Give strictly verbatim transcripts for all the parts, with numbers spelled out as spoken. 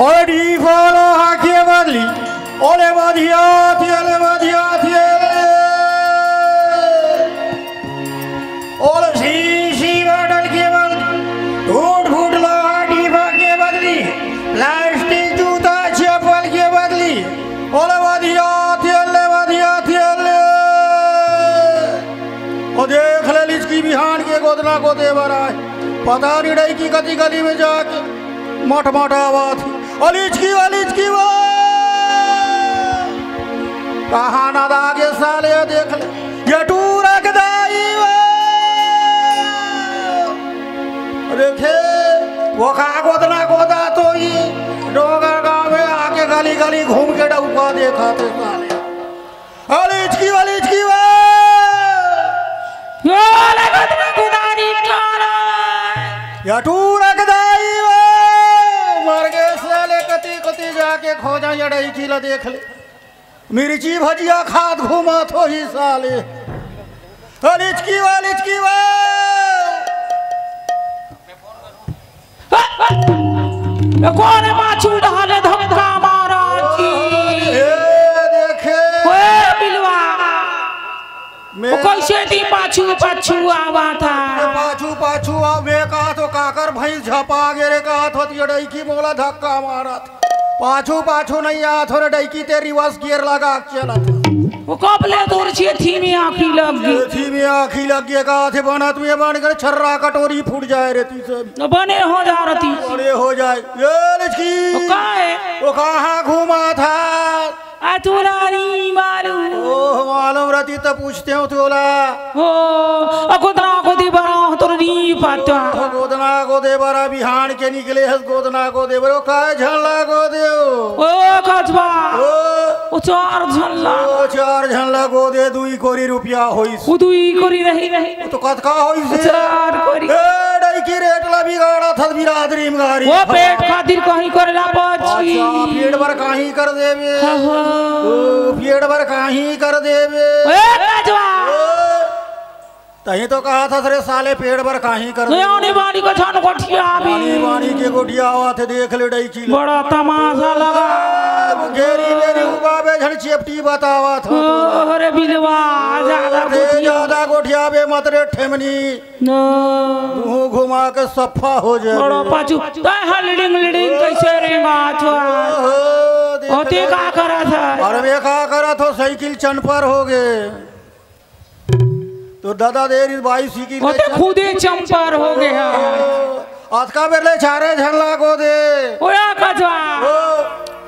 ओले डीफा लोहा के बदली, ओले बधिया थिए, ओले बधिया थिए, ओले शीशी बॉटल के बदली, टूट फूट लोहा डीफा के बदली, प्लास्टिक जूता चप्पल के बदली, ओले बधिया थिए, ओले बधिया थिए। ओ देख ले लिचकी बिहान के गोदना गोदे बर आय। पता नहीं डई की कति गली में जाके मट मट आवत ही। ओ लिचकी वा, लिचकी वा। कहाँ ना दागे साले, देख ले। ये टूरा के दाई वा। देखे, वो का गोदना गोदा तो ही डोंगर गाँव में आके गली गली घूम के डौका देखा थे साले। अलिचकी, अलिचकी वा। यो लगत में गुदारी काला। या टूरक दाई वा। मर गे साले, कति, कति जाके खोजा, या डई की ला देख ले। मिर्ची भजिया खात घूमत होही साले। अलिचकी वा, अलिचकी वा। ए, कोन पाछू डहले धक्का मारा जी? ए, देखे। ओए, बिलवा। मैं ओ, कैसे दी पाछू, पाछू आवा था? पाछू, पाछू आ, मैं कहा तो काकर भैंस झपा गे रे, कहा तो ये डई की मोला धक्का मारा था। पाछू पाछू नहीं आत हो रे डइकी, ते रिवर्स गियर लगा के चलत। वो कब ले तोर छेथी में आँखी लग गे? छेथी में आँखी लग गे, का थे बनत में बन कर छर्रा कटोरी फूट जाए रहती से। न बने हो जा रहती। बने हो जाए। ये लिचकी। वो का है? वो कहाँ घूमा था? आ तोला नहीं मालूम। ओह, मालूम रहती तो पूछते हो तोला। ओ, अ गोदना गोदे बरा तोर नी पता। ओ, गोदना गोदे बरा बिहान के निकले हस, गोदना गोदे बरा, ओ काय झन ला गोदे हो? ओ कचवा। ओ। ओ चार झन ला। ओ चार झन ला गोदे, दुई कोरी रुपया होइस। ओ दुई कोरी नहीं, नहीं। ओ तो कतका होइस? ओ चार कोरी। ए, डई की रेट ला बिगाड़ा था बिरादरी में गारी। ओ पेट खातिर कहीं कर ला बची। अच्छा, पेट भर कहीं कर देबे। हाँ, हाँ। ओ, पेट भर कहीं कर देबे। ए, कचवा। ओ। तहीं तो कहा था रे साले, पेट भर काहीं कर दे। आनी बानी का छान गोठिया भी। आनी बानी के गोठिया आवा थे, देख ले डई की। बड़ा तमाशा लगा। घेरी मेरी उबाबे झन चेपटी बतावा था। ओ, अरे बिलवा, ज्यादा गोठिया। ज्यादा गोठिया बे मत रे ठेमनी। मुंह घुमा के सफा हो जाए। बड़ा पाछू, तय हा लिडिंग लिडिंग कैसे रेंगा छो? ओहो, देख ओती ले। का करा था? अरे मैं का करा थो, साइकिल चनपर हो गे। तो दादा दे रही बाईस की वो तो खुदे चंपर हो गया। अतका बेर ले चारे झन ला गोदे। ओया कजवा। ओ।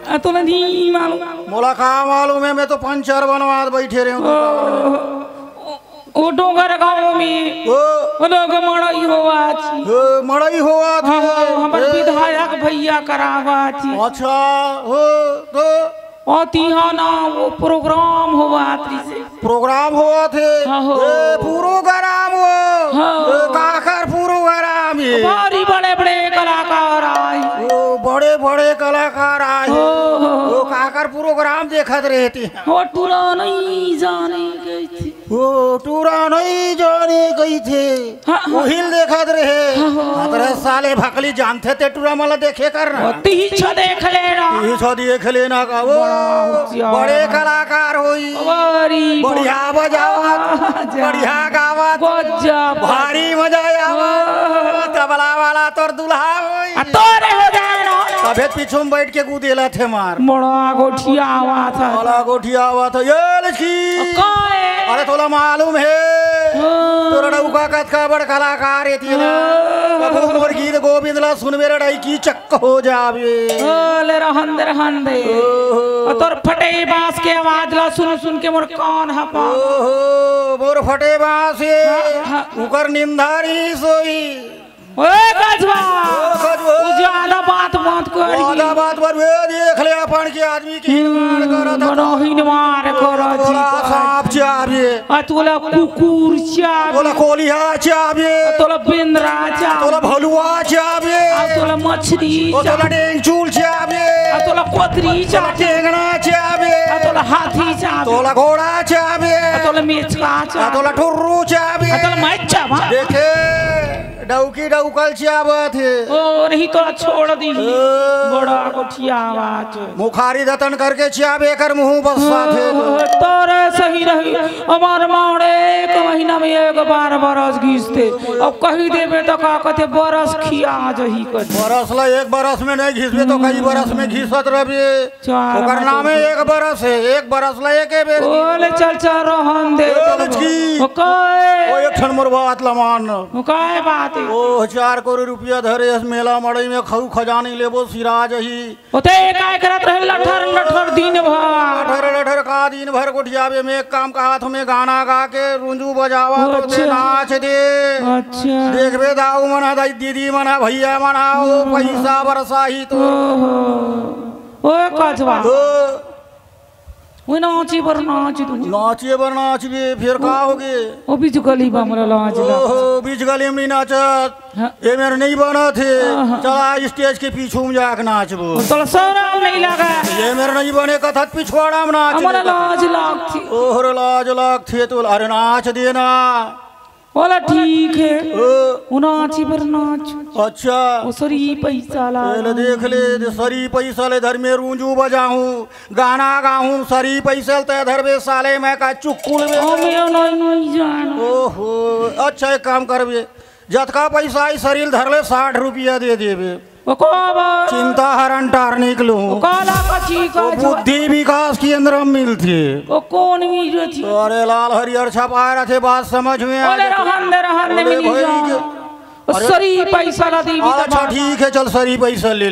आ, तोला नहीं मालूम। मोला का मालूम है, मैं तो पंचर बनवात बैठे रहे हूँ। ओ, ओ डोंगर गाँव में ओ। वो लोग मड़ई होवा थी। ओ, मड़ई होवा थी। हाँ, हाँ, हमर ए। विधायक भैया करावा थी। अच्छा, ओ, तो ओ तिहा ना वो प्रोग्राम होवत रिहिसे। प्रोग्राम होवत हे। हाँ, हो। ए, प्रोग्राम हो। हाँ। ए, काकर प्रोग्राम हे? भारी बड़े बड़े कलाकार आए। ओ, बड़े बड़े कलाकार आए। हो, हो। ओ, काकर प्रोग्राम देखत रहते हैं। वो टूरा नहीं जाने गई थी। ओ, टूरा नहीं जाने गई थी। हाँ, हाँ। उहिल देखत रहे। हाँ, हाँ। अतरे साले भकली जानथे ते टूरा मला देखे कर ना। ओ, तिही छो देख लेना। तिही छो देख लेना का। ओ, बड़ा होशियार। बड़े कलाकार होई। बड़ी बढ़िया बजावत, हाँ, जा। बढ़िया गावत। गजब। भारी मजा आवा। हाँ। तबला वाला तोर दुल्हा होई। आ, तोरे हो जाए ना। तबे पीछू में बैठ के कूदेला थे मार। बड़ा गोठिया आवा था। बड़ा गोठिया आवा था। ये लड़की। काहे? अरे तोला मालूम हे? हाँ। तोर डउका कतका बड़ कलाकार हे तेला। हाँ। कभू मोर गीत गोविंद ला सुनबे रे डई की चक्क हो जाबे। ओ, ले रहन दे, रहन दे। ओहो। अउ तोर फटे बांस के आवाज ला सुन सुन के मोर कान हपा। ओहो, मोर फटे बांस हे। हाँ, हाँ। उकर निंदा नी सोई। ओए कछुआ, ओ, कछुआ। तू ज्यादा बात मत करिए। ज्यादा बात मत, ए, देख ले अपन के आदमी के हिनवार करत हे। मनो हिनवार करत हे। तोला सांप चाबे। आ तोला कुकुर चाबे। तोला कोलिहा चाबे। आ तोला बेंदरा चाबे। तोला भलुआ चाबे। आ तोला मछरी ओ, तोला चाबे। डेंगचूल चाबे। आ तोला कोतरी तोला चाबे। टेंगना चाबे। आ तोला हाथी चाबे। तोला घोड़ा चाबे। आ तोला मेचका आ चाबे। तोला ठुर्रू चाबे। आ तोला मैच चाबा। देखे, डौकी डौकल चियाबत हे। ओ, नहीं तो छोड़ दी। ओ। बड़ा गोठियावत। मुखारी दतन करके चियाबे कर मुंह बस्साथे। ओ, तोरे सही रही। हमार मावड़े एक महीना में एक बार बरस घिसथे। अब कही देबे तो का कथे, बरस खिया जही कर। बरस ला एक बरस में नहीं घिसबे तो कई बरस में घिसत रहबे। चार ओकर नामे एक बरस हे, एक बरस ला एके बेर। ओले चल, चल, रहन दे। ओ, लचकी। ओ, काय? ओ, एक ठन मोर बात ला मान। ओ, काय बात हे? ओ, चार करोड़ रुपया धरे हस, मेला मड़ई में खऊ खजानी लेबो, सिरा जही। ओ, ते काय करत रहे लठर लठर दिन भर? लठर लठर का दिन भर गोठियाबे में, एक काम का हाथ में गाना गा के रुंजू बजावा तो ते अच्छा। नाच दे। अच्छा। देखबे दाऊ मन हा, दाई दीदी मन हा, भैया मन हा, ओ, पैसा बरसाही तो। ओहो। ओए कचवा। ओ। ओए नाचे बर नाच दू। नाचे बर नाचबे, फेर का होगे? ओ बीच गली बा, मोला लाज लाग। ओहो, बीच गली में नहीं नाचत। हाँ। ये मेर नहीं बनत हे। हाँ, हाँ। चला stage के पीछू में जाके नाचबो। तोला शरम नहीं लगा? ये मेर नहीं बने कथत पिछवाड़ा में नाच मोला ले। लाज लागथे। ओहर लाज लागथे तो, अरे नाच देना। ओला ठीक हे। ओ। ओ नाची बर नाच। अच्छा। ओ सरी पैसा ला। ए ले देख ले, दे सरी पैसा ले धर में रुंजू बजाहूं, गाना गाहूं, सरी पैसा ले ते धरबे साले मैं का चुक्कुल में। ओ मैं नहीं, नहीं जान। ओहो, अच्छा एक काम करबे, जतका पैसा आई सरी ल धर ले, साठ रुपया दे देबे। ओ को बा? चिंता हरण टार निकलू। ओ काला कची का ओ जो? बुद्धि विकास केंद्र में मिलथे। ओ कौन मिलथे? अरे लाल हरियर छपाए रथे, बात समझ में आ अरे जाथे। रहन दे, रहन दे, अरे मिली भाई जा। के ओ अरे सरी पैसा ला दीबी अच्छा, ठीक है, चल सरी पैसा ले।